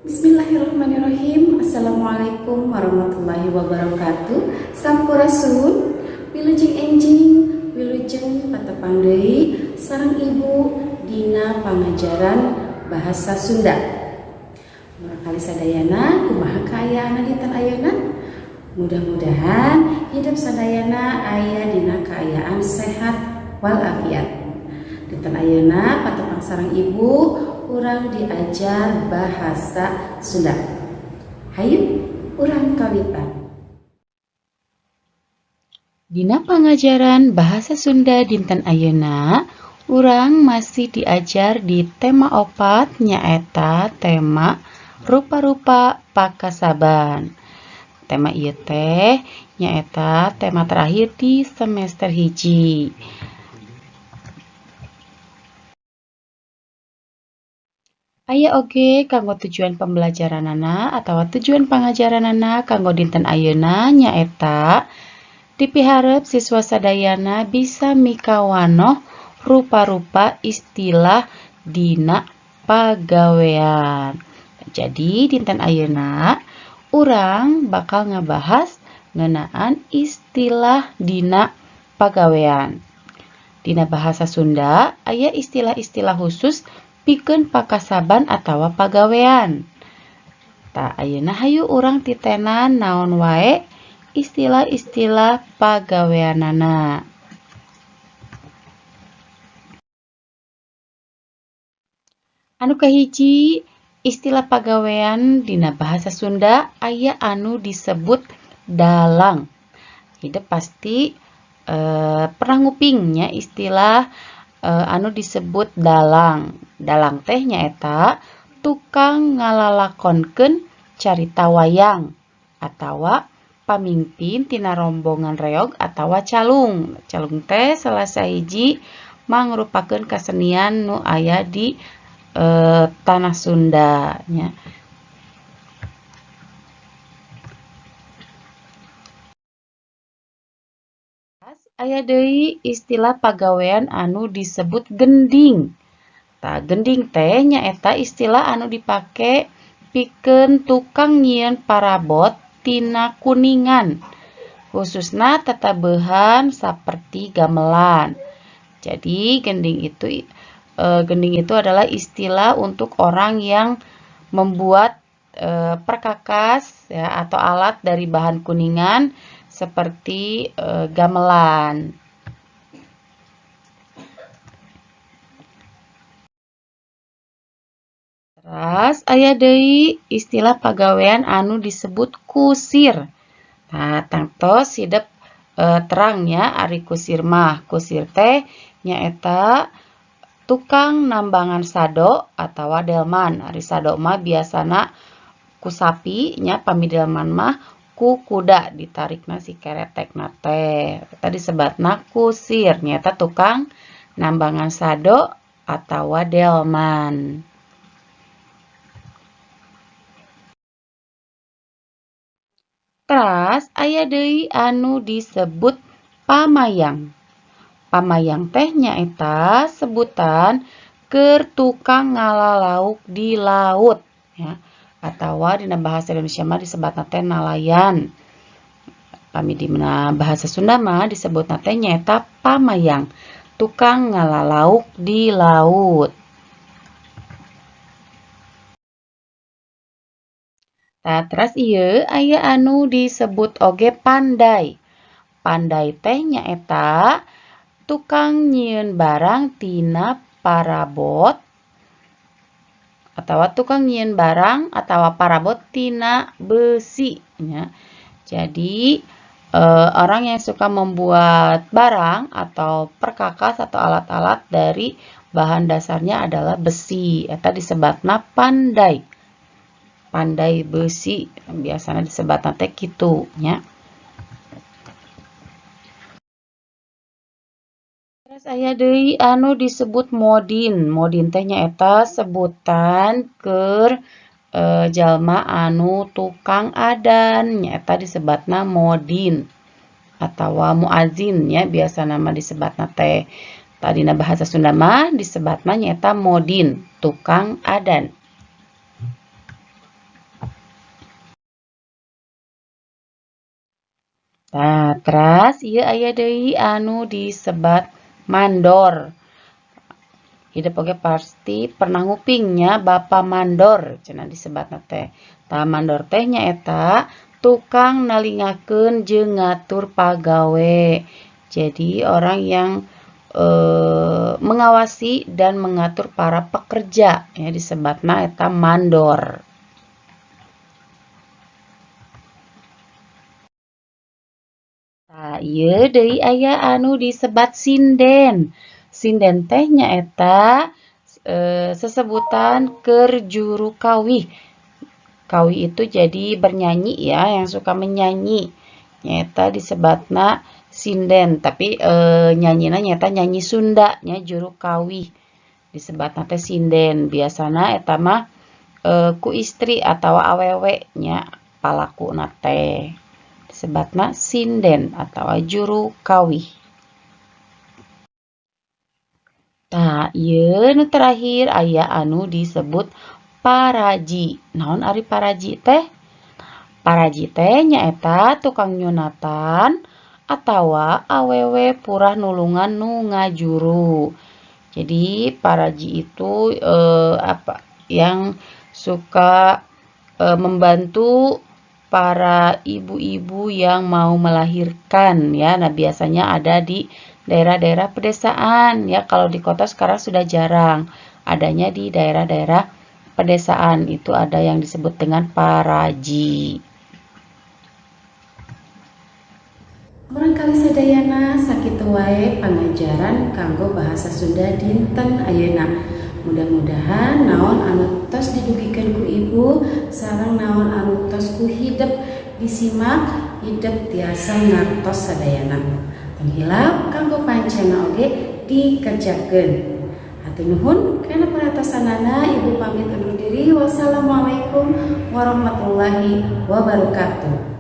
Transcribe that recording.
Bismillahirrahmanirrahim. Assalamualaikum warahmatullahi wabarakatuh. Sampurasun. Wilujeng enjing, wilujeng patepang deui sareng Ibu dina pangajaran bahasa Sunda. Murangkalih sadayana, kumaha kaayaan dinten ayeuna? Mudah-mudahan hidup sadayana aya dina kaayaan sehat walafiat. Dinten ayeuna patepang sareng Ibu, urang diajar bahasa Sunda. Hayu urang kawitan. Dina pangajaran bahasa Sunda dinten ayeuna, urang masih diajar di tema 4, nyaeta tema rupa-rupa pakasaban. Tema ieu teh nyaeta tema terakhir di semester 1. Aya oge kanggo tujuan pembelajaranana atawa tujuan pangajaranana kanggo dinten ayeuna, nyaeta dipiharep siswa sadayana bisa mikawanoh rupa-rupa istilah dina pagawean. Jadi dinten ayeuna urang bakal ngabahas ngeunaan istilah dina pagawean. Dina bahasa Sunda aya istilah-istilah khusus pikeun pakasaban atawa pagawean. Tah, ayeuna hayu urang titenan naon wae istilah-istilah pagaweanana. Anu kahiji, istilah pagawean dina bahasa Sunda aya anu disebut dalang. Hidep pasti pernah ngupingnya istilah anu disebut dalang. Dalang teh nyaeta tukang ngalalakonkeun carita wayang atawa pamimpin tina rombongan reog atawa calung. Calung teh salah sahiji mangrupakeun kasenian nu aya di tanah Sunda nya. Aya deui istilah pagawean anu disebut gending. Tah, gending teh nyaeta istilah anu dipake pikeun tukang nyieun parabot tina kuningan, khususna tatabehan saperti gamelan. Jadi gending itu adalah istilah untuk orang yang membuat perkakas ya, atau alat dari bahan kuningan seperti gamelan. Teras aya deui istilah pagawean anu disebut kusir. Nah, tangtos hidep terangnya ari kusir mah. Kusir teh nyaeta tukang nambangan sado atawa delman. Ari sado mah biasana ku sapi nya, pami delman mah ku kuda ditarikna si keretekna teh. Eta disebatna kusir, nyaeta tukang nambangan sado atawa delman. Teras aya deui anu disebut pamayang. Pamayang teh nyaeta sebutan keur tukang ngalalauk di laut ya, atawa dina bahasa Indonesia mah disebatna teh nalayan. Pami dina bahasa Sunda mah disebutna teh nyaeta pamayang, tukang ngalalauk di laut. Tah, teras ieu aya anu disebut oge pandai. Pandai teh nyaeta tukang nyieun barang tina parabot atawa tukang nyieun barang atawa parabot tina besi nya. Jadi orang yang suka membuat barang atau perkakas atau alat-alat dari bahan dasarnya adalah besi, eta disebatna pandai. Pandai besi biasanya disebatna teh kitu nya. Terus aya deui anu disebut modin. Modin teh nyaeta sebutan keur jalma anu tukang adan, nyaeta disebatna modin atawa muazin nya, biasana mah disebatna teh. Tadina bahasa Sunda mah disebatna nyaeta modin, tukang adan. Tah, teras ieu aya deui anu disebat mandor. Hidep oge pasti pernah nguping nya, Bapak Mandor cenah disebatna teh. Tah, mandor teh nyaeta tukang nalingakeun jeung ngatur pagawe. Jadi orang yang mengawasi dan mengatur para pekerja ya disebatna eta mandor. Tah, ieu deui aya anu disebat sinden. Sinden teh nyaeta sesebutan keur juru kawih. Kawih itu jadi bernyanyi ya, yang suka menyanyi. Nyaeta disebatna sinden, tapi nyanyina nyaeta nyanyi Sunda nya, juru kawih. Disebatna teh sinden. Biasana eta mah ku istri atawa awewe nya palakuna teh. Disebatna sinden atawa juru kawih. Tah, ieu nu terakhir aya anu disebut paraji. Naon ari paraji teh? Paraji teh nyaeta tukang nyunatan atawa awewe purah nulungan nu ngajuru. Jadi paraji itu apa yang suka membantu para ibu-ibu yang mau melahirkan ya. Nah, biasanya ada di daerah-daerah pedesaan ya. Kalau di kota sekarang sudah jarang, adanya di daerah-daerah pedesaan itu ada yang disebut dengan paraji. Murangkalih sadayana, sakitu wae pangajaran kanggo bahasa Sunda dinten ayeuna. Mudah-mudahan naon anu tos didugikeun ku ibu sareng naon anu tos ku hidep disimak, hidep tiasa ngartos sadayana. Tong hilap kanggo pancena oge dikerjakeun. Hatur nuhun kana perhatosanana, ibu pamit undur diri. Wassalamualaikum warahmatullahi wabarakatuh.